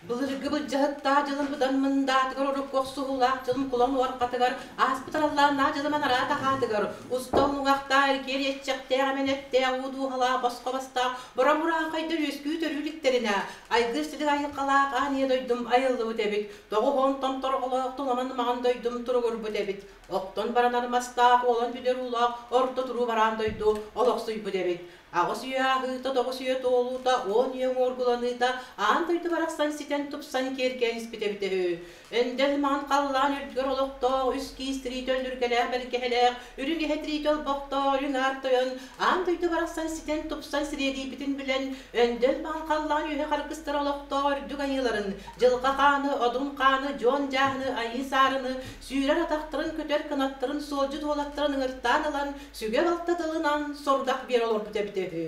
Былыргы былдьаһыктаах дьылым быдан мындаатыгар урукку охсуһуулаах дьылым кулан уорҕатыгар ааспыт араллааннаах дьылым анараа таһаатыгар уста улуҥахтаах эргиэр иэччэхтээх эмэнэттээх уу дууһалаах босхо бастаах бороҥ урааҥхайдар үөскүү төрүү иликтэринэ айгыр силик айылҕалаах аан ийэ дойдум айыллыбыт эбит, тоҕуһуон торҕолоох туламан маҕан дойдум туругурбут эбит, охтон баранар мастаах уолан бүтэр уулаах орто туруу бараан дойду олохсуйбут эбит. Аҕыс үйэ ааһыыта, тоҕус үйэ туолуута, уон үйэ уҥуоргуланыыта аан дойду барахсан ситэн тупсан киэркээн испит эбитэ үһү. Өндөл маҥан халлаан үрдүгэр олохтоох үс киис тириитэ өлүргэлээх бэргэһэлээх, үрүҥ эһэ тириитэ олбохтоох үрүҥ аар тойон аан дойду барахсан ситэн тупсан сириэдийбитин билэн, өндөл маҥан халлаан үөһэ харгыстара олохтоох үрдүк айыыларын, дьылҕа хааны, одун хааны, дьуон дьааһыны, айыы саарыны, сүүрэр атахтарын, көтөр кынаттарын, суолдьут уолаттарын ыҥыртаан ылан, сүгэ балта тылынан сорудах биэрэ олорбут эбитэ үһү.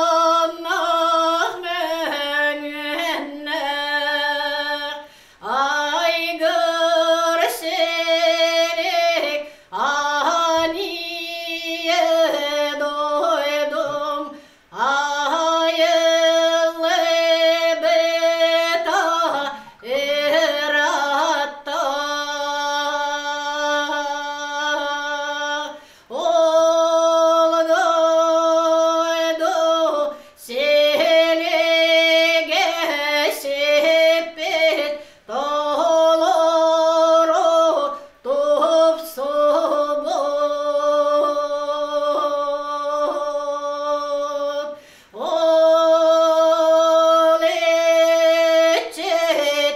Атаннах мөҥүөннэх айгыр сирик аһаниэ дойдум айыллыбыта ыраатта. Ол дойду силигэ сиппит толору тупсубут. Ол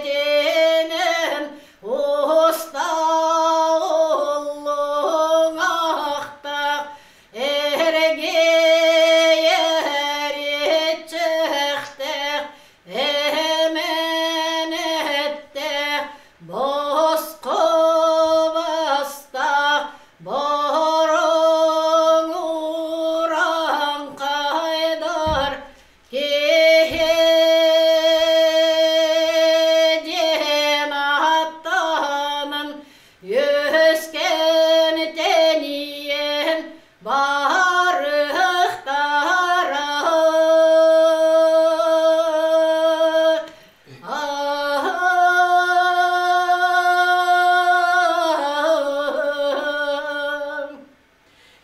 иччитинэн уста уллуҥахтах эргийэр иччэхтэх эмэнэттээх босхо бастаах бороҥ урааҥхайдар киһи диэн ааттанан үөскэн тэнийэн барыахтара.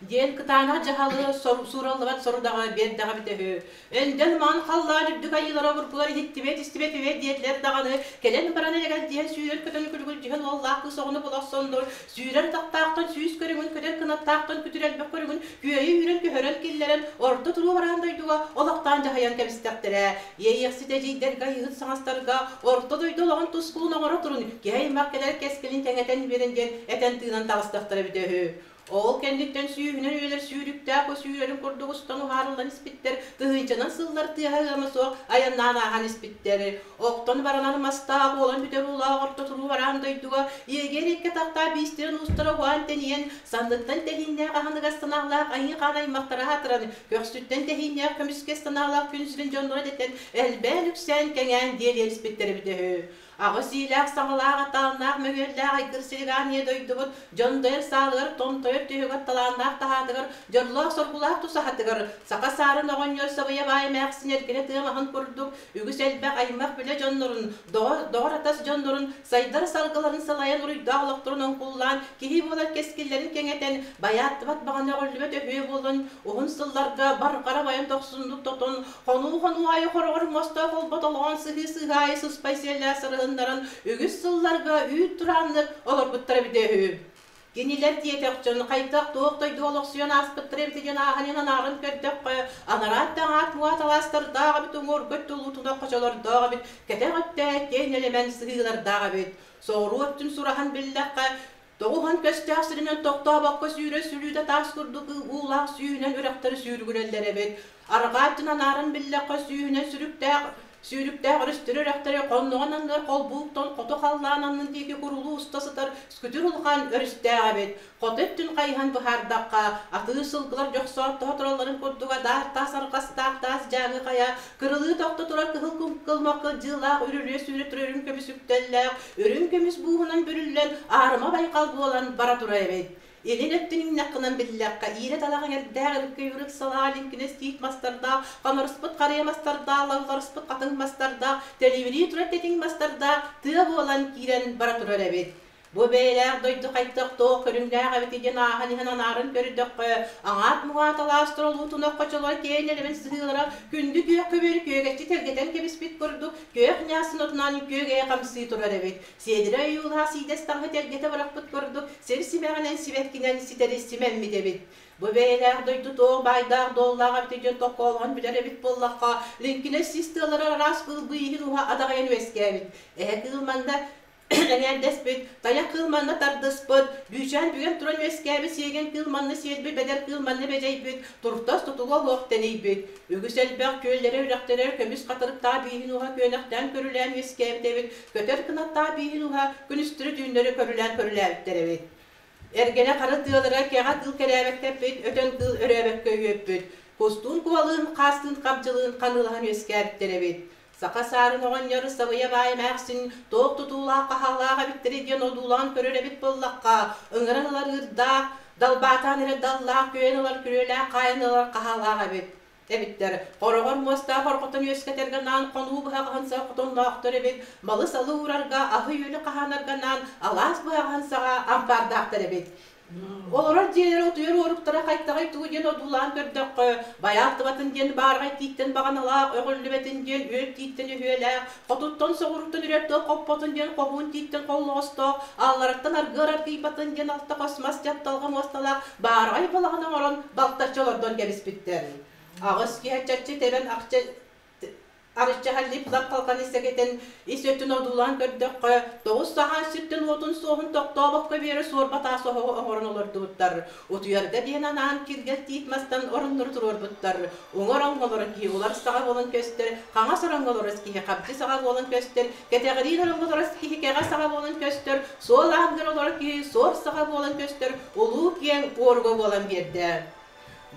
Диэн кытаанах дьаһалы суураллыбат сорудаҕа биэрдэҕэ эбитэ үһү. Өндөл маҥан халлаан үрдүк айыылара обургулар иһиттибэт истибэт үһү диэтилэр даҕаны, кэлэн баран элэгэлдьиһэн сүүрэр-көтөн күлүгүлдьүһэн уоллаах кыыс оҕону була охсоннор, сүүрэр атахтаахтан сүүс көрүҥүн, көтөр кынаттаахтан күтүр элбэх көрүҥүн күөйэ үүрэн көһөрөн киллэрэн, орто туруу бараан дойдуга олохтоон дьаһайан кэбистэхтэрэ. Иэйиэхсит эдьиийдэргэ, айыыһыт саҥастарга орто дойду олоҕун тускулун оҥоро турун, киһи аймах кэлэр кэскилин кэҥэтэн биэрэн диэн этэн-тыынан таҕыстахтара эбитэ үһү. Ол кэнниттэн сүүһүнэн үйэлэр сүүрүктээх сүүрэрин курдук устан уһаарыллан испиттэр, тыһыынчанан сыллар тыаһа ыама суох айаннаан ааһан испиттэр. Охтон баранар мастаах уолан бүтэр уулаах орто туруу бараан дойдуга иэгэр икки атахтаах биистэрин уустара уһаан тэнийэн, санныттан тэһииннээх аһыныгас санаалаах айыы-хаан аймахтара аатыран, көхсүттэн тэһииннээх көмүскэс санаалаах күн сирин дьонноро дэтэн, элбээн үксээн кэҥээн диэлийэн испиттэр эбитэ үһү. Аҕыс иилээх саҥалаах атааннаах мөҥүөллээх айгыр силигаан ийэ дойдубут дьондойор саалыгар томтойор түһүгэр талааннаах таһаатыгар дьоллоох соргулаах тусаһатыгар саха саарын оҕонньор сабыйа баай эмээхсин эргинэ тыа маһын курдук үгүс элбэх аймах билэ дьоннорун доҕор атас дьоннорун сайдар саргыларын салайан уруйдаах олохторун оҥкуллаан киһи буолар кэскиллэрин кэҥэтэн байааттыбат баҕана өҕүллүбэт өһүө буолан уһун сылларга барҕара байан дохсуннук тотон Хонуу-хонуу аайы хороҕор муостаах холботолоон сыһыы-сыһыы аайы сыспай сиэллээх сырыһыннаран үгүс сылларга үүт турааннык олорбуттара эбитэ үһү. Кинилэр диэтэх дьон хайдах туох дойду олохсуйан ааспыттара эбитэ диэн ааһан анааран көрдөххө, анараат таҥаат муат алаастардаах эбит, уҥуоргу өттө улуутунах хочолордоох эбит, кэтэх өттө киэҥ нэлэмэн сыһыылардаах эбит. Соҕуруу өттүн сураһан биллэххэ, тоҕуһан көстөөх сиринэн тохтообокко сүүрэ сүлүүтэ таас курдук уулаах сүүһүнэн үрэхтэри сүүрүгүрэллэр эбит. Арҕаа өттүн анааран биллэххэ сүүһүнэн сүрүктээх. Сүүрүктээх өрүстэр үрэхтэри хонноҕун анныгар холбууктан хоту халлаан аннын диэки курулуу уста сытар скүтүр улахан өрүстээх эбит. Хоту өттүн хайыһан быһаардахха, атыы сылгылар дьохсооттоһо туралларын курдуга даар таас арҕастаах таас дьааҥы хайа, кырылыы тохто турар кыһыл кылмах кылдьыылаах үрүлүө сүүрэ турар үрүҥ көмүс үктэллээх, үрүҥ көмүс бууһунан бүрүллэн аарыма байҕал буолан бара турар эбит. Илин өттүн иҥнэххинэн биллэххэ, иирэ талах эҥэрдээх ырыккый ырык салаа лиҥкинэс тиит мастардаах, хонорспут харыйа мастардаах, лалларыспыт хатыҥ мастардаах, тэлибирии турар тэтиҥ мастардаах тыа буолан киирэн бара турар эбит. Бу бэйэлээх дойду хайдах туох көрүҥнээх эбитий диэн ааһан иһэн анаарын көрдөххө, аҥаат муҥаат алаас туралуутунах хочолор киэҥ элэмэн сыһыылара күндү күөх көбүөр күөгэччи тэлгэтэн кэбиспит курдук күөх ньаасын отунан күөгэйэ хамсыы турар эбит. Сиэдэрэ ойуулаах сиидэс таҥаһы тэлгэтэ бырахпыт курдук сир симэҕинэн сибэккинэн ситэри симэммит эбит. Бу бэйэлээх дойду туох баайдаах-дуоллаах эбитий диэн токкоолоһон билэр эбит буоллахха, лиҥкинэс сис тыалара араас кыыл быыһын уһа адаҕайан үөскээбит. Эһэ кыыл манна эҥээрдэспит, тайах кыыл манна тардыспыт, бүүчээн бүгэн туран үөскээбит сиэгэн кыыл манна сиэлбит, бэдэр кыыл манна бэдьэйбит, туртас тутула суох тэнийбит. Үгүс элбэх күөллэрэ, үрэхтэрэ көмүс хатырыктаах бииһин уһа күөнэхтээн көрүлээн үөскээбит эбит, көтөр кынаттаах бииһин уһа күнүстэри-түүннэри көрүлээн көрүлээбиттэр эбит. Эргэнэ хара тыалара кэҕэ кыыл кэрээбэккэппит, өтөн кыыл өрөөбөккө үөппүт. Кустуун куһалыын, хаастыын хабдьылыын ханыылаһан үөскээбиттэр эбит. Саха саарын оҕонньор сабыйа баай эмээхсин туох тутуулаах-хаһаалаах эбиттэрий диэн одуулаан көрөр эбит буоллахха, ыҥыран ылар ыырдаах, далбаатаан эрэ даллаах, күөйэн ылар күрүөлээх, хаайан ылар хаһаалаах эбит. Эбиттэр. Хороҕор муостаах хорҕотон үөскэтэргэ анаан хонуу быһаҕаһын саҕа хотонноохтор эбит, малы-салы уурарга, аһы-үөлү хаһаанарга анаан алаас быһаҕаһын саҕа ампаардаахтар эбит. Олорор дьиэлэрэ утуйар уоруктара хайтаҕай тугу диэн одуулаан көрдөххө, байааттыбатын диэн баарҕай тииттэн баҕаналаах, өҕүллүбэтин диэн үөл тииттэн өһүөлээх, хотуттан соҕурууттан үрэр тыал хоппотун диэн хоһуун тииттэн холлоҕостоох, аллараттан аргыар аргыйбатын диэн алта хос мас дьапталҕа муосталаах баараҕай балаҕан оҥорон балтаччы олордон кэбиспиттэр. Аҕыс киһи чаччы тэбэн ахча Арыччаһа лип-лап халҕан исэгэтэн ис өттүн одуулаан көрдөххө, тоҕус саһаан сиртэн уотун суоһун тохтообокко биэрэ суорба таас оһоҕу оҥорон олордубуттар. Утуйарга диэн анаан киргэл тиит мастан оруннары туруорбуттар. Уҥа ороҥҥо олорор киһи улар саҕа буолан көстөр, хаҥас ороҥҥо олорор киһи хабдьы саҕа буолан көстөр, кэтэҕириин ороҥҥо олорор киһи кэҕэ саҕа буолан көстөр, суол ааһыгар олорор киһи суор саҕа буолан көстөр, улуу киэҥ уоруга буолан биэрдэ.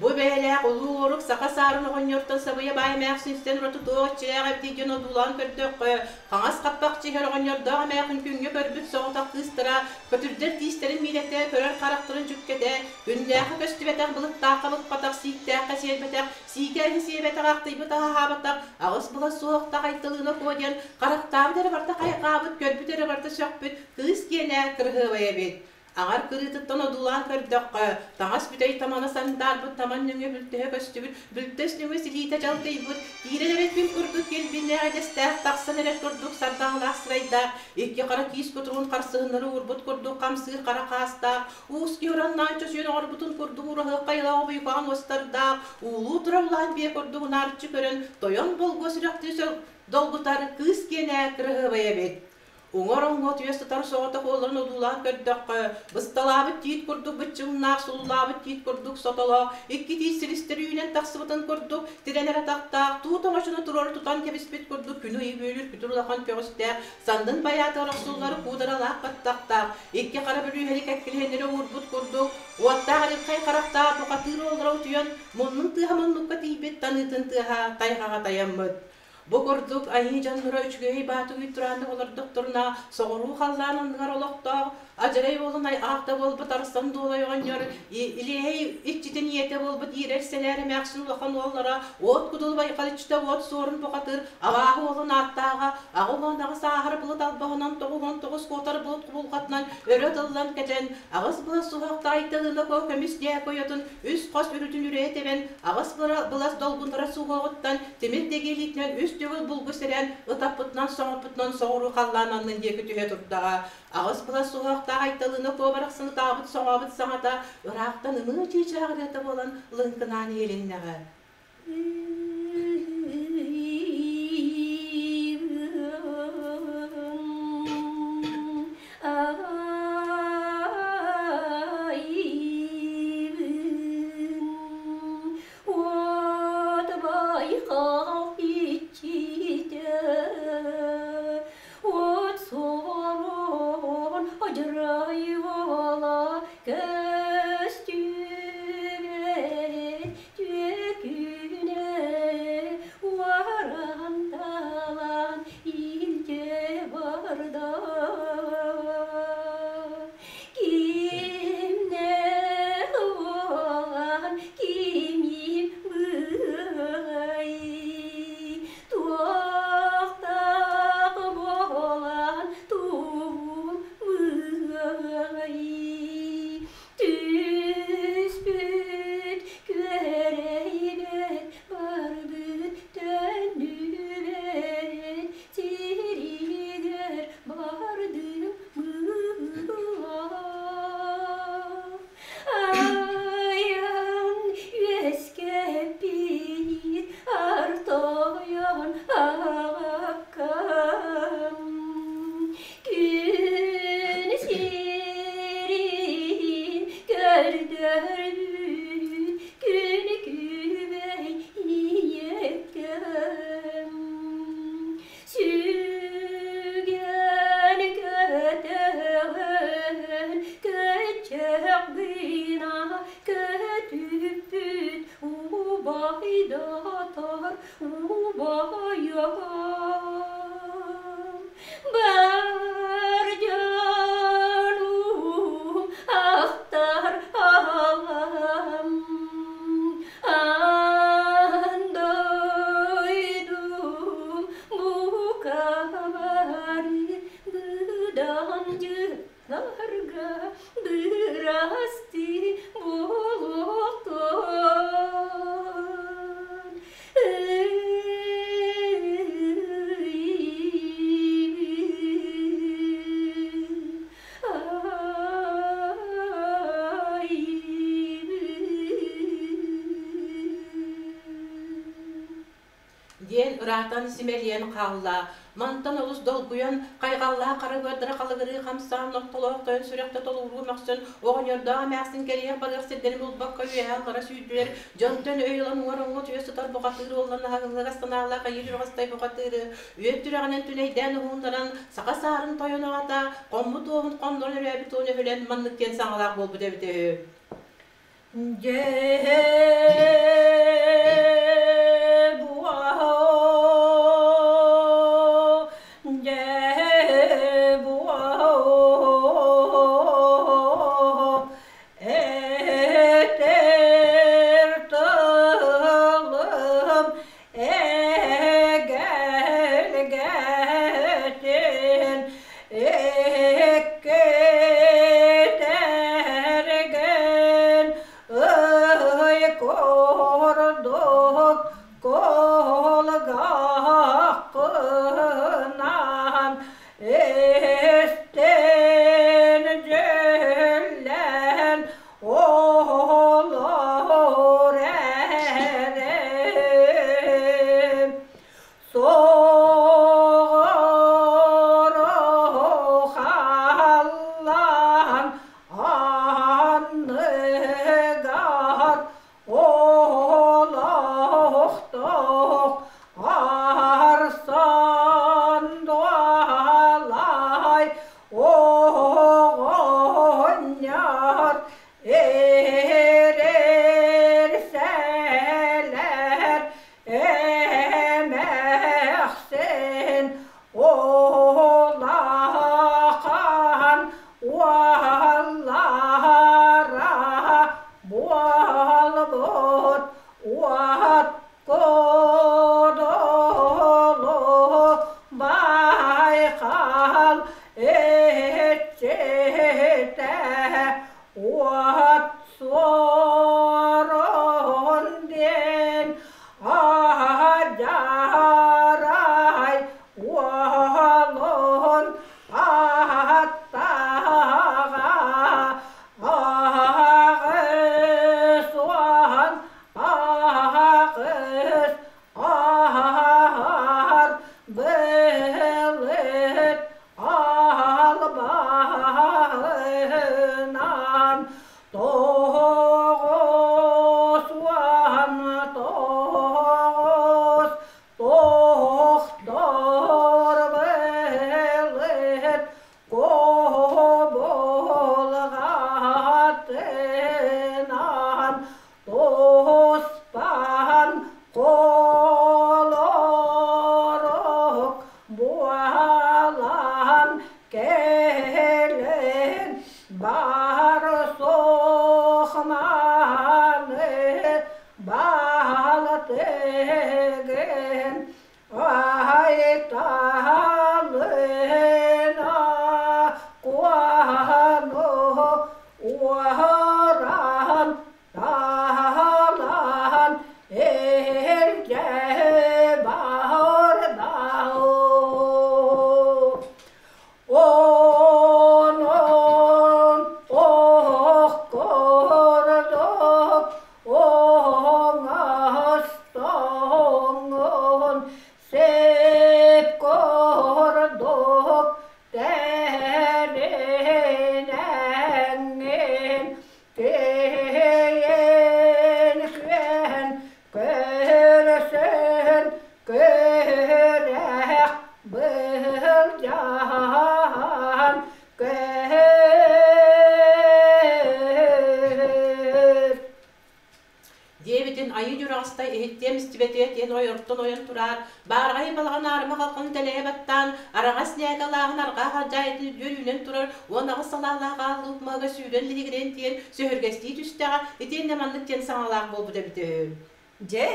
Бу бэйэлээх улуу уорук саха саарын оҕонньортон сабыйа баай эмээхсинтэн ураты туох иччилээх эбитий диэн одуулаан көрдөххө, хаҥас хаппахчы иһэр оҕонньордоох эмээхин күҥҥэ көрбүт соҕотох кыыстара, көтүрдэр тиистэрин миилэтэ, көрөр харахтарын дьүккэтэ, күннээххэ көстүбэтэх, былыттаахха быкпатах, сииктээххэ сиэлбэтэх, сиикээһи сиэбэтэх, ахтыйбыт аһаабатах, аҕыс була суохтах Айталыына Куо диэн харахтаабыт эрэ барыта хайҕаабыт, көрбүт эрэ барыта сөхпүт кыыс киэнэ кырыһыабай эбит. Аҕар кырыытыттан одуулаан көрдөххө, таҥас бүтэй тамана сандаарбыт таман нөҥүө бүлтэһэ көстүбүт, бүлтэс нөҥүө силиитэ дьалкыйбыт, киирэн эрэр күн курдук килбиннээх эдэстээх, тахсан эрэр курдук сардаҥалаах сырайдаах, икки хара киис кутуругун харсыһыннары уурбут курдук хамсыыр хара хаастаах, уус киһи ураннаан чөчүөн оҥорбутун курдук ураһыахха айылаах обуйукаҕын уостардаах, уулуу турар улахан биэ курдук унаарыччы көрөн, тойон болгуо сүрэхтии долгутар кыыс киэнэ кыраһыабай эбит. Уҥар оҥҥо түөс сытар соҕотох уолларын одуулаан көрдөххө, бысталаабыт тиит курдук быччыҥнаах, суллаабыт тиит курдук сотолоох, икки тиис силистэр үүнэн тахсыбытын курдук, тирэнэр атахтаах, туу тоҥочуну туруору тутан кэбиспит курдук күнү ыйы бүөлүүр күтүр улахан көҕүстээх, саннын байаатыгар охсуллар куударалаах баттахтаах, икки хара бүлүүһэни кэккилиһиннэри уурбут курдук, уоттаах арыххай харахтаах бухатыыр уоллара утуйан, муннун тыаһа муннукка тиийбит, таныытын тыаһа тайҕаҕа тайаммыт. Бу курдук айыы дьонноро үчүгэй баатыгый турааннык олордохторуна, соҕуруу халлаан анныгар олохтоох Адьарай уолун аахта буолбут Арсан Дуолай оҕонньор, Илиэһэй иччитин ийэтэ буолбут Иирэр Сэлээр эмээхсин улахан уоллара Уот Кудул Байҕал иччитэ Уот Суорун бухатыыр Абааһы уолун ааттааҕа 88 ааһар былыт албаһынан 99 куотар былыт кубулҕатынан өрө тыллан кэтэн, аҕыс былас суһахта Айталыына Куо көмүс дьээкойотун үс хос үрүтүн үрүйэ тэбэн, аҕыс былас долгуннара суһуоҕуттан тимир дэгиэлиитинэн үс төгүл булгу сэрэн, ытаппытынан соҥоппутунан соҕуруу халлаан аннын диэки түһэ турдаҕа. Аҕыс былас суһуохтаах Айталыына Куо барахсан ытаабыт соҥообут саҥата ыраахтан ымыы чыычаах ырыата буолан лыҥкынаан иһилиннэҕэ. Уот байҕал иччитэ. Убайым бар дьонум ахтар аҕам аан дойдум бука бары быдан дьылларга бырастыы буолуохтун. Диэн ыраатан симэлийэн хаалла. Мантан олус долгуйан, хайҕаллаах хара быардара халыгырыы хамсаан, нохтолоох тойон сүрэхтэ толууруу мөхсөн, оҕонньордоох эмээхсин кэлиэх-барыах сирдэрин булбакка үөһэ-аллара сүүрдүлэр, дьонтон өй ылан уҥар оҥҥо утуйа сытар бухатыыр уоллан аһаҕаһыгас санаалаах айыы дьурҕастай бухатыыры үөт түрэҕинэн түнэйдээн уһууннаран, саха саарын тойон аҕата, хоммут уоһун хоннорон өрөөбүт уон өһүлэн маннык диэн саҥалаах буолбут эбитэ үһү. Дьэ дьэ этэр тылым эгэлгэтин иккитэргин ый курдук кулгааххынан истэн дьүллэн олоор эрэ Соҕуруу халлаан анныгар олохтоох арсан дуолай оҕонньор эрэрсэлэр эмээхсин улахан уоллара буолбут уот кодолу байхал иччитэ уот суорун диэн Аһадьарай уолун ааттаҕа аҕыс уон аҕыс аһар былыт албаһа. Алластай иһиттиэм истибэтиэ диэн ойортон ойон тураат, баараҕай балаҕан аарыма халҕан тэлэһэ баттаан, араҥас ньээкэ алааһын арҕаа халдьаайытын үрдүөр үүнэн турар 18 салаалаах аал луук маһыга сүүрэн лиһигирээн тиийэн сөһүргэстии түстэҕэ, итиэннэ маннык диэн саҥалаах буолбут эбитэ үһү. Дьэ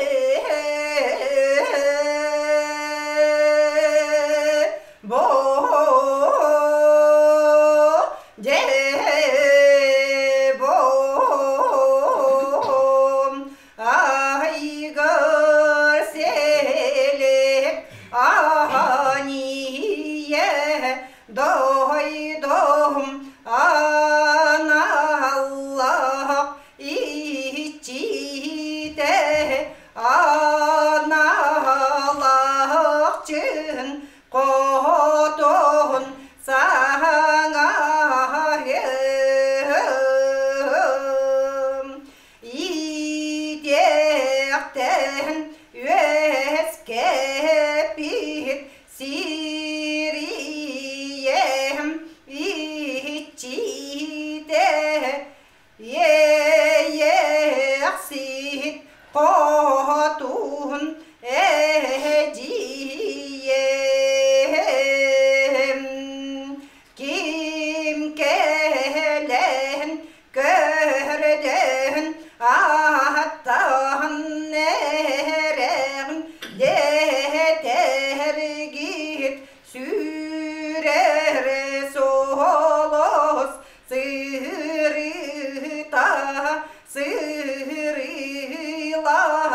бо дьэ бо айгыр селек аһание дойдум аналлах иччитэ аналахчын хотун саҥаһым иитиэхтэн үөскэппит сириэм иччитэ Иэйэхсит хотун эдьиийэм ким кэлэн көрдөһөн ааттаан эрэҕин дэтэргит сүрэр солос Сыырыта, сыырыылаах,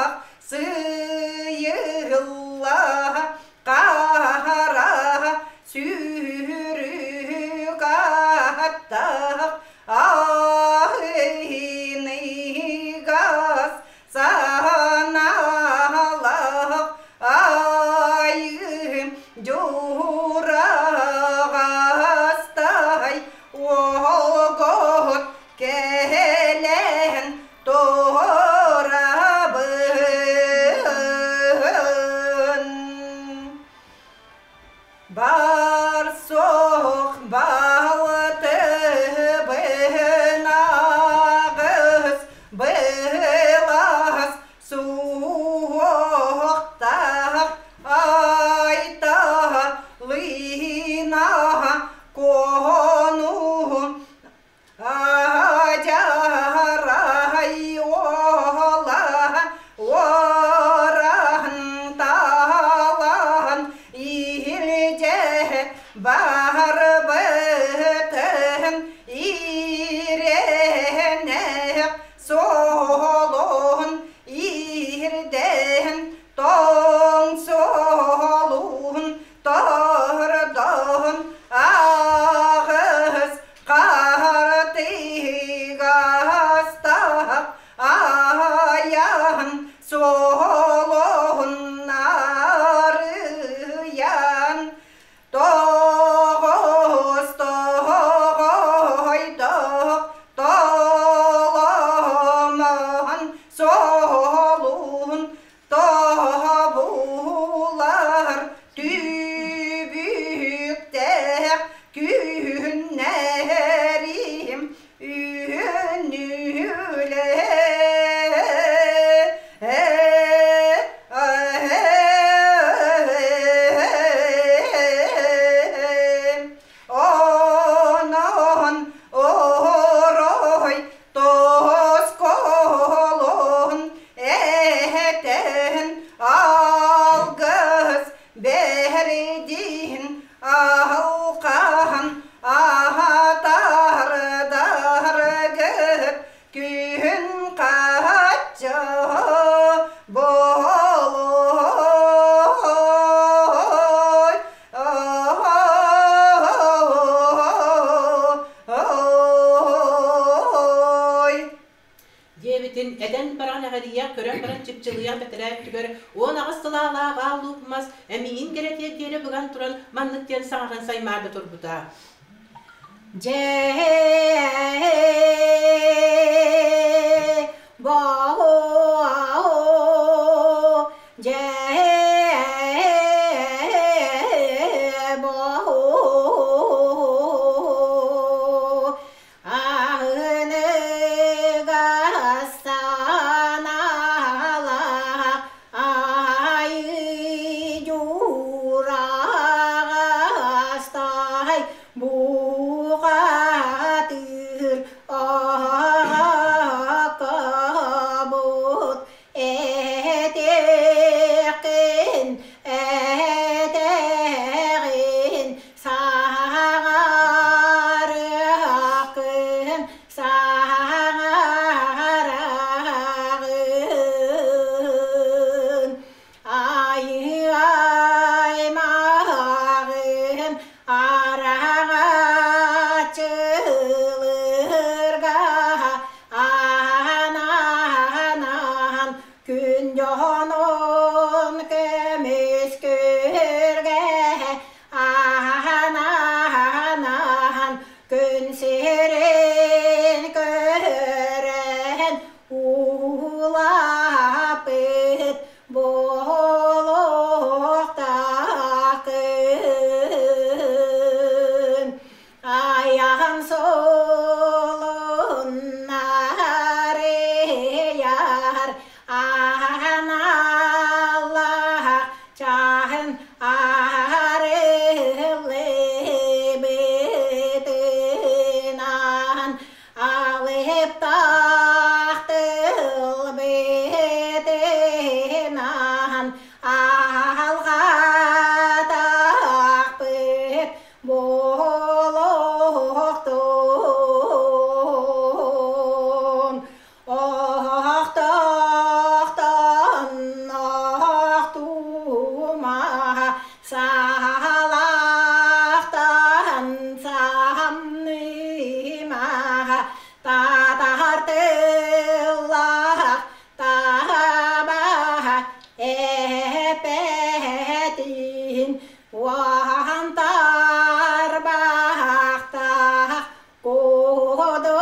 сыйыллаах, хара сүүрүк аттаах, аһыныгас санаалаах, айым дьураҕастай Уолгоһут кэлэн туорабын. Бар суох балтыбын аҕыс былас суохтаах айталыына Куону адьарай уола уоран талан иһирдьэ барбытын иирэнэх суолун иирдэн тоҥ суолун Тордоһун аҕыс хартыгастаах айаһын суолуһун арыйан тоҕус тоҕойдоох толомоһун суолуһун Тоһобуулар түбүктээх күннэрим үүнүүлээ. Онон орой Тосколон этэн алгыс бэрдин алқаһын аһатардаргыт күн хаччы болой. Ой. Диэбитин этэн баран эҕэрийэ көрөн баран чыпчылыйар бэтэрээ өттүгэр 18 сылаалаах аал луук мас эмиийин кэрэтиэр диэри быган туран маннык диэн саҥаран саймаарда турбута. Дьэ боо дьэ боо аһыныгас санаалаах Сирин көрөн улааппыт буолуохтааххын. Айаҕын суолун арыйар аналлаах чаһын арыллыбытынан алыптаах тылбытынан алҕатахпыт буолуохтун. Охтохтон охтума саалахтан самныма татартыллах таба эпэтин уантарбахтах Куоду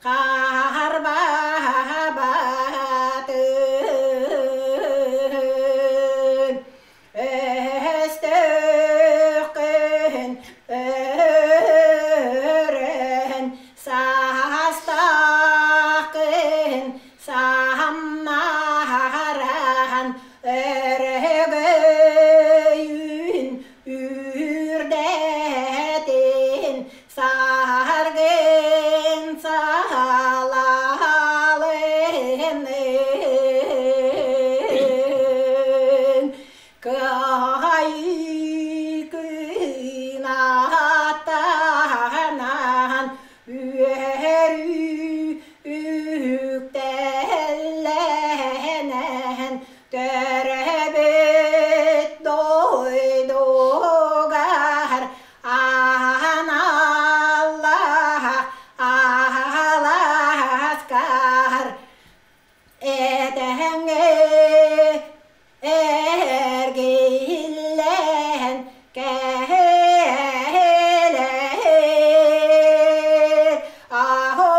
харбаабатын, өстөөххүн өрөн, саастааххын саамнараан, өрөгөйүн үрдэтин сааргын саалалын кыайыы кынаттанан үөрүү үктэллэнэн төрөөбүт дойдугар аналлаах ааласкар этэҥҥэ эргиллэн кэлэр аһо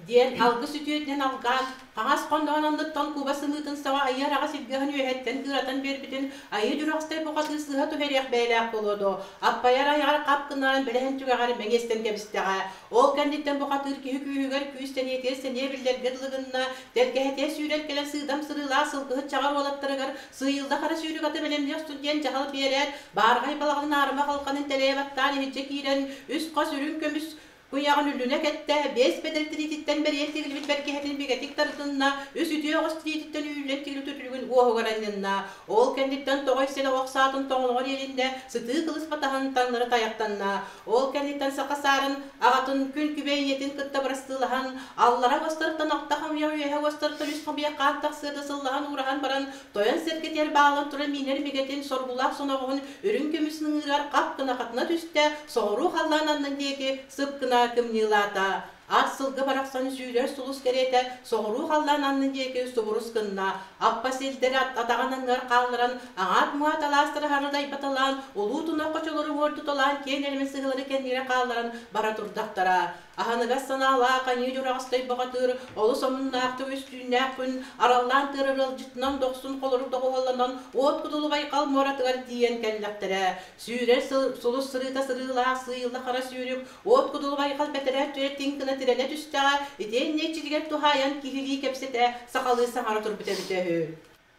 Диэн алгыс үтүөтүнэн алгаан, хаҥас хонноҕун анныттан куба сымыытын саҕа айыы араҕас илгэһин үөһэттэн кыыратан биэрбитин айыы дьураҕастай бухатыыр сыыһа түһэриэх бэйэлээх буолуо дуо, аппайар айаҕар хап гыннаран бэлэһин түгэҕэр мэҥиэстэн кэбистэҕэ. Ол кэнниттэн бухатыыр киһи күүһүгэр күүс сэниэтигэр сэниэ биллэргэ дылы гынна, тэлгэһэтигэр сүүрэн кэлэн сыыдам сырыылаах сылгыһыт чаҕар уолаттарыгар сыыйылла хара сүүрүк аты бэлэмниэх диэн дьаһал биэрээт, баарҕай балаҕанын аарыма халҕанын тэлэйэ баттаан иһирдьэ киирэн, үс хос үрүҥ көмүс Куйаҕын үллүнэ кэттэ, биэс бэдэр тириититтэн бэрийэн тигиллибит бэргэһэтин бигэтик тардынна, үс үтүө оҕус тириититтэн үүрүллэн тигиллибит үтүлүгүн уоһугар анньынна. Ол кэнниттэн тоҕой сэлэ ох саатын тоҥолоҕор иилиннэ, сытыы кылыс батаһын таҥнары тайахтанна. Ол кэнниттэн саха саарын аҕатын күн күбэй ийэтин кытта бырастыылаһан, аллара уостарыттан алта хамыйах үөһэ уостарыттан үс хамыйах хаан тахсыыта сыллаһан уураһан баран, тойон сэргэтигэр баалан турар миинэр мигэтин соргулаах соноҕоһун үрүҥ көмүс ыҥыырыгар хап гына хатына түстэ, соҕуруу халлаан аннын диэки сып гына кымньыылаата. Ат сылгы барахсан сүүрэр сулус кэриэтэ соҕуруу халлаан аннын диэки субурус гынна. Аппа силдэр атаҕын анныгар хаалларан, аҥаат муҥаат алаастары харыдайбаталаан, улуу тунах хочолору уордуталаан киэн элэмин сыһыылары кэннигэр хаалларан бара турдахтара. Аһыныгас санаалаах аньыы дьураҕастай баҕатыыр, олус омуннаахтык үстүүннээх күн араллаан тыырар ыалдьытынан дохсун холорук доҕуһуолланан уот кутулу байҕал муоратыгар тиийэн кэллэхтэрэ. Сүүрэр сулус сырыыта сырыылаах сыыйылла хара сүүрүк уот кутулу байҕал бэтэрээ түөрэ тиҥ гына тирэнэ түстэҕэ, итиэннэ иччитигэр туһаайан киһилии кэпсэтэ сахалыы саҥара турбут эбитэ үһү.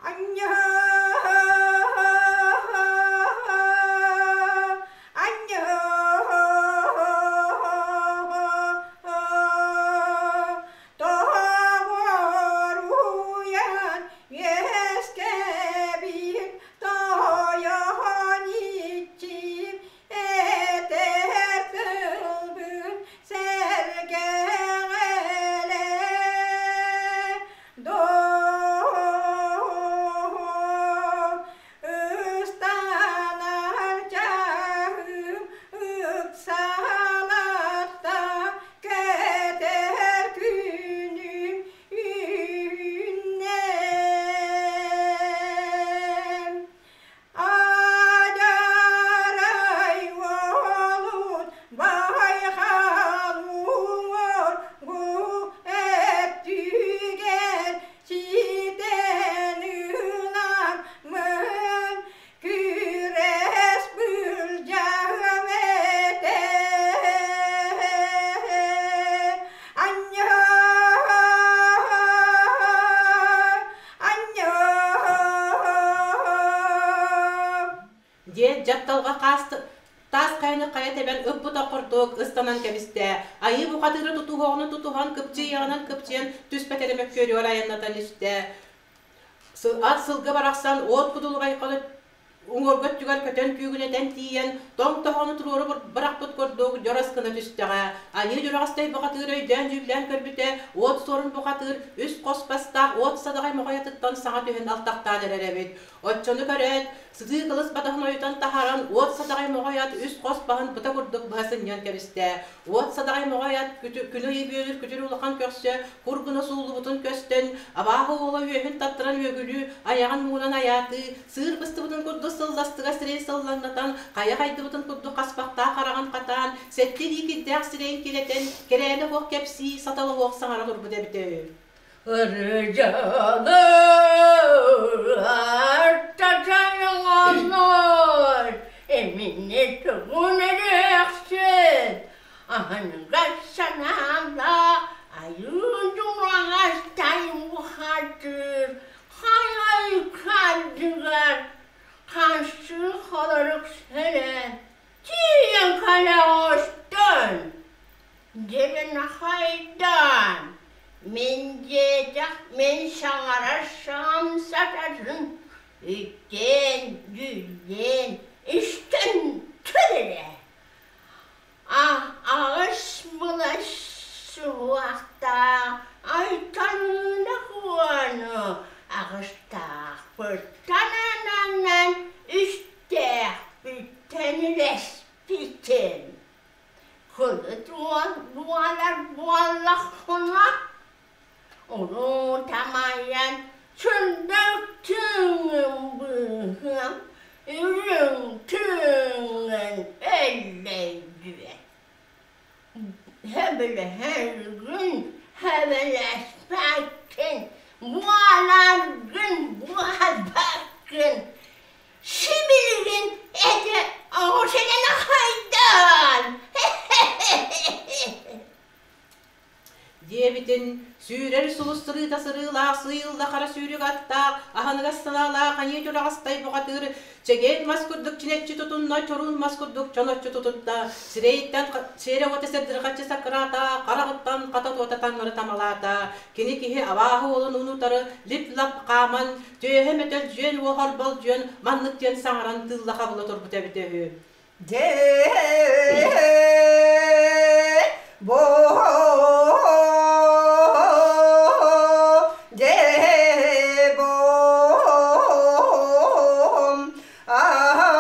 Анньа Тоҕоруйан үөскэбит тойон иччим этэр тылбын сэргэҕэлээ. Доо. Диэт дьапталҕа хаас таас хайаны хайа тэбэн ыппыта курдук ыстанан кэбистэ. Айыы бухатыыры тутуһуоҕунан тутуһан, кыпчыйыаҕынан кыпчыйан түспэт эрэ мөккүөрүгэр айаннатан истэ. Ат сылгы барахсан уот кудулугай уҥуорга өттүгэр көтөн күүгүнэтэн тиийэн, тоҥ тоһоҕону туруору бырахпыт курдук дьорос гына түстэҕэ. Аньыы дьураҕастай бухатыыр өйдөөн-дьүүллээн көрбүтэ, уот суорун бухатыыр үс хос бастаах уот садаҕай моҕойатыттан саҥа түһэн алтахтаан эрэр эбит. Оччону көрөөт, сытыы кылыс батаһын ойутан таһааран, уот садаҕай моҕой ат үс хос баһын быта курдук быһа сынньан кэбистэ. Уот садаҕай моҕой ат күнү ыйы бүөлүүр күтүр улахан көхсө кур гына сууллубутун көстөн, абааһы уола үөһүн таттаран үөгүлүү, айаҕын муҥунан айаатыы, сыыр быстыбытын курдук сылластыга сирэй сыллаҥнатан, хайа хайдыбытын курдук хаспахтаах хараҕын хатаан, сэттэ илии кирдээх сирэйин килэтэн, кэрээнэ суох кэпсии, сатала суох саҥара турбут эбитэ үһү. Ырыдьалы артатайаҥаннар эминэ тугун эрэхсин аһыныгас санаалаах айыы дураҕастай бухатыыр хайай хардыгар хансы холорук сэрэн тиийэн кэлэ оҕустун Дьэбин хайдаан, мин диэтэх мин саҥарар саҥам сататын үттээн, дьүүллээн, истэн көр эрэ. Аҕыс былас суһуохтаах Айталыына Куону аҕыстаахпыттан ананан үстээхпиттэн үлэспитим. Кылытуон буолар буоллаххына, уруу тамайан сырдык тыыҥын быыһыам, үрүҥ тыыҥын өллөйдүө. Сөбүлэһэргин, сөбүлэспэккин, буоларгын, буолбаккын Сибилигин этэ оҕусунан хайдаан Диэбитин, сүүрэр сулус сырыыта сырыылаах, сыыйылла хара сүүрүк аттаах, аһыныгас санаалаах аньыы дьураҕастай бухатыыр, чэгиэн мас курдук чинэччи тутунна, чоруун мас курдук чоноччу тутунна, сирэйиттэн сиэрэ уота сырдырҕаччы саккыраата, хараҕыттан хата туота таҥнары тамалаата. Кини киһи абааһы уолун уун-утары лип-лап хааман, Түөһэ мөтөлдьүөн уоһар болдьуон маннык диэн саҥаран тыылла хабыла турбута эбитэ үһү. Дьэ бо дьэ бом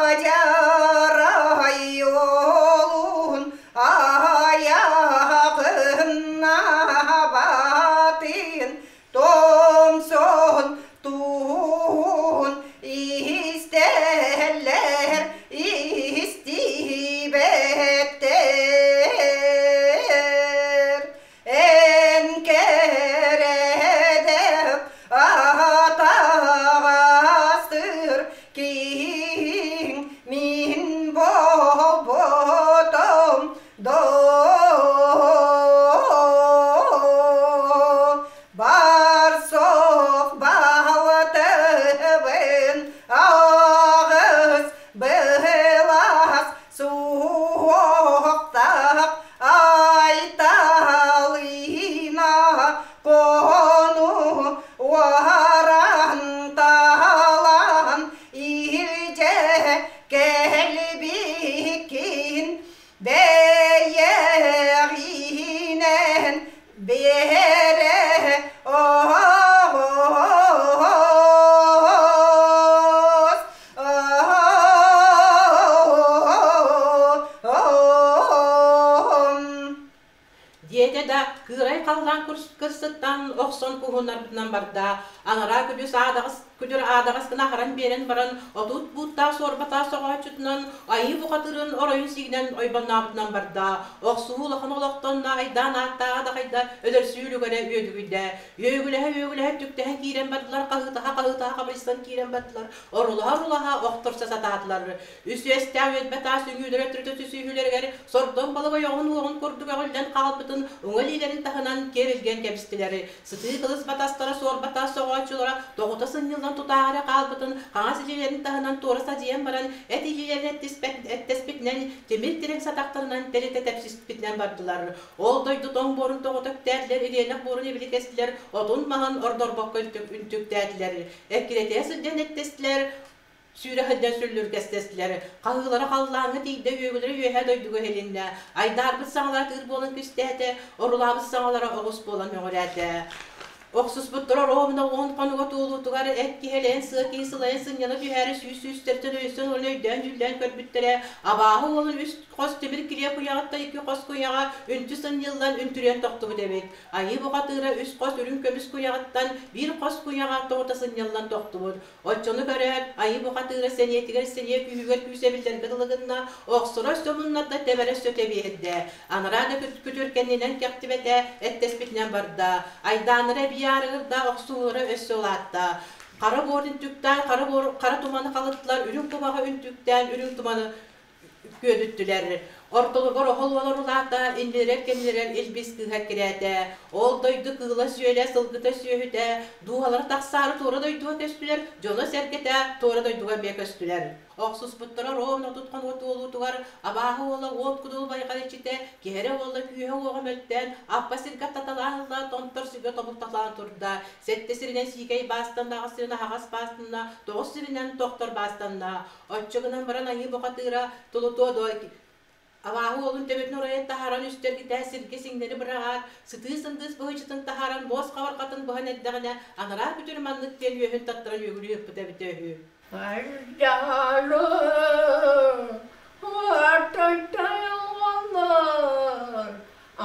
адьарай олун аяғыннабатын Томсон туһун истэллэр истибэттэр эн кэрэдэп атаҕастыыр киһиҥ мин болботом доо Барсох баһылатыбын аҕыс быһылас суһуохтаах Айталыына кону уаран талан илдьэ кэлбиккин бэйэҕинэн Биэрэ оҕус Диэтэ да, кыырай халлаан кырсыттан охсон куһуннарбытынан барда. Анараа күдүс аадаҕас күдүр аадаҕас гына аһаран биэрэн баран, отут бууттаах суорбатаах соҕооччутунан айыы бухатыырын оройун сиигинэн ойбоннообутунан барда. Охсуһуу улахан олохтонно айдаан ааттааҕа да хайда өлөрсүү үлүгэрэ үөдүгүйдэ. Үөгүлэһэ-үөгүлэһэ түктэһэн киирэн бардылар, хаһыытаһа-хаһыытаһа хабырыйсан киирэн бардылар, орулаһа-орулаһа охторсо сатаатылар. Үс үөстээх үөдбэ таас үҥүүлэрэ түрүтэ түсүһүүлэригэр сордоҥ балык ойоҕун уоҕун курдук өҕүллэн хаалбытын уҥа илиилэрин таһынан киэр илгэн кэбистилэр. Сытыы кылыс батастара, суорбатаас соҕооччулара тоҕута сынньыллан сынньыллан тутааҕа эрэ хаалбытын хаҥас илиилэрин таһынан туора садьыйан баран, эт илиилэрин эттэспитинэн, тимир тирэҥ сатахтарынан тэритэ тэпсиспитинэн бардылар. Ол дойду тоҥ буорун тоҕута үктээтилэр, ириэнэх буорун ибили кэстилэр, отун-маһын ордорбокко үнтүктээтилэр. Эккирэтиһэ сылдьан эттэстилэр, сүүрэ сылдьан сүллүргэстэстилэр, хаһыылара халлааҥҥа тиийдэ, үөгүлэрэ үөһээ дойдуга иһилиннэ, айдаарбыт саҥалара тыыр буолан күстээтэ, орулаабыт саҥалара оҕус буолан мөҕүрээтэ. Охсуспуттара оруобуна 10 хонуга туолуутугар эт киһэлээн сыа киһи сылайан сынньана түһээри сүүс сүүстэртэн өйөсөн уонна өйдөөн-дьүүллээн көрбүттэрэ, абааһы уолун үс хос тимир килиэ куйаҕыттан икки хос куйаҕа үнтү сынньыллан үнтүрүйэн тохтубут эбит. Айыы бухатыыра үс хос үрүҥ көмүс куйаҕыттан биир хос куйаҕа тоҕута сынньыллан тохтубут. Оччону көрөөт, айыы бухатыыра сэниэтигэр сэниэ күүһүгэр күүс эбиллэргэ дылы гынна, охсоро өссө муннарда, тэбэрэ өссө тэбиэһирдэ. Анараа да күтүр кэннинэн кэхтибэтэ, эттэспитинэн барда. Айдааннара эбии аарыгырда, охсуһуулара өссө улаатта. Хара буор үнтүктээн, хара, буор, хара туманы халыттылар, үрүҥ кумаҕы үнтүктээн, үрүҥ туманы күөдүттүлэр. Ортолугар оһол уолар улаата, иннилэрэр-кэннилэрэр илбис кыыһа кирээтэ. Ол дойду кыыла-сүөлэ, сылгыта-сүөһүтэ, дууһалара тахсаары туора дойдуга көстүлэр, дьоно-сэргэтэ туора дойдуга эмиэ көстүлэр. Охсуспуттара ровно отут хонуга туолуутугар абааһы уола уот кудул байҕал иччитэ, киһэрэ уола күүһэ-уоҕа мөлтөөн, аппа сиргэ аттаталаан ылла, томтор сиргэ тобукталаан турда. Сэттэ сиринэн сиикэй баастанна, аҕыс сиринэн аһаҕас баастанна, тоҕус сиринэн тохтор баастанна. Оччо гынан баран айыы бухатыыра тулутуо дуо абааһы уолун төбөтүн оройон таһааран үстэргитэ сиргэ сиҥнэри быраҕаат, сытыы сындыыс быһычытын таһааран муос хабарҕатын быһан эрдэҕинэ, анараа күтүр маннык диэн үөһүн таттаран үөгүлүү ыппыта эбитэ үһү. Айдары атайтайалар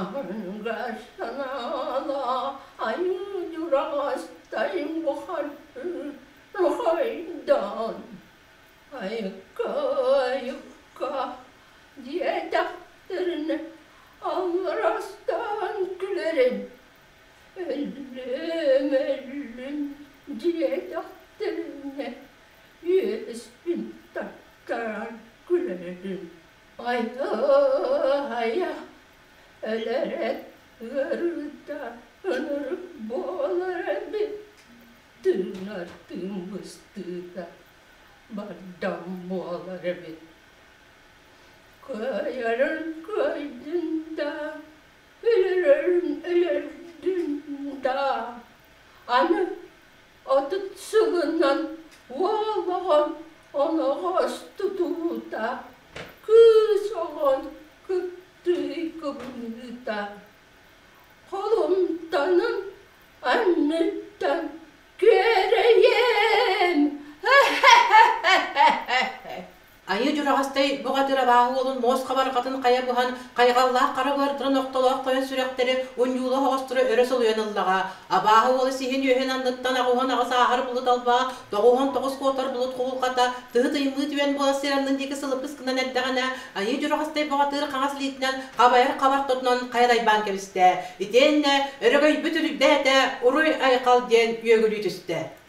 аһынгастанала айдурастайым бухарты Хайдан айыкка-айыкка диэтэхтэринэ алларастаан күлэрим, өллүм-өллүм диэтэхтэринэ үөспүн таттаран күлэрим. Айа-айа өлөрөт ыарыыта ынырык буолар эбит Тыынар тыын быстыыта бардам буолар эбит. Кыайарын кыайдын да, өлөрөрүн өлөрдүн да, аны 30 сылынан уол оҕом оноҕос тутуута, кыыс оҕом кыптыый кыбыныыта Холумтанын анныттан күөрэйиэм. Айыы Дьураҕастай бухатыыр абааһы уолун муос хабарҕатын хайа быһан, хайҕаллаах хара быардарын охтолоох тойон сүрэхтэри унньуула оһоҕосторо өрө солуйан ыллаҕа. Абааһы уола сиһин үөһүн анныттан 88 ааһар булут албаа, 99 куотар булут кубулҕата, тыһы тыймыы түөн буола сир аннын диэки сылыппыс гынан эрдэҕинэ, Айыы Дьураҕастай бухатыыр хаҥас илиитинэн хабайар хабар тотунан хайа дайбаан кэбистэ. Итиэннэ өрөгөйбүт үрдээтэ, уруй-айхал диэн үөгүлүү түстэ.